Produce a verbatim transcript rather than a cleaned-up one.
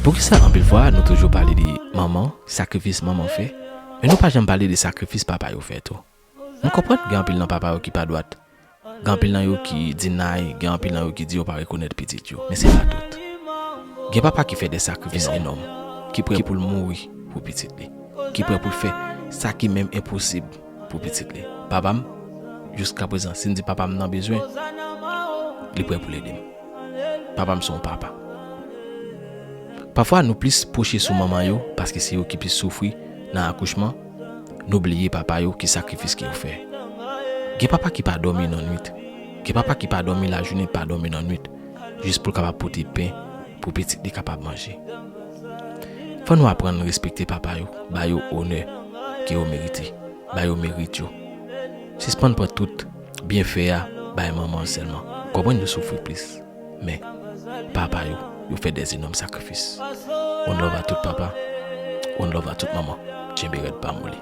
Poukisa anpil fwa nou toujou pale de manman, sakrifis manman fè, men nou pa janm pale de sakrifis papa yo fè tou? M konprann gen anpil nan papa yo ki pa dwat, gen anpil nan yo ki dinay, gen anpil nan yo ki di yo pa rekonèt pitit yo, men se pa tout. Gen papa ki fè de sakrifis enòm, ki prè pou l mouri pou pitit li, ki prè pou l fè sa ki menm enposib pou pitit li. Papa m, jiskaprezan, si n di papa m nan bezwen, li prè pou l ede m. Papa m se yon papa. Pafwa, nou plis pwoche sou manman yo, paske se yo ki plis soufri nan akouchman, nou bliye papa yo, ki sakrifis ke yo fè. Gen papa ki pa dòmi nan nwit. Gen papa ki pa dòmi lajounen, pa dòmi nan nwit, jis pou l kapab pote pen pou pitit li kapab manje. Fò nou aprann respekte papa yo, ba yo onè ke yo merite, ba yo merit yo. Sispann pran tout byenfè a bay manman sèlman. Konprann yo soufri plis, men papa yo, yo fè de enòm sakrifis. One love a tout papa, one love a tout manman. Tchenbe rèd, pa moli.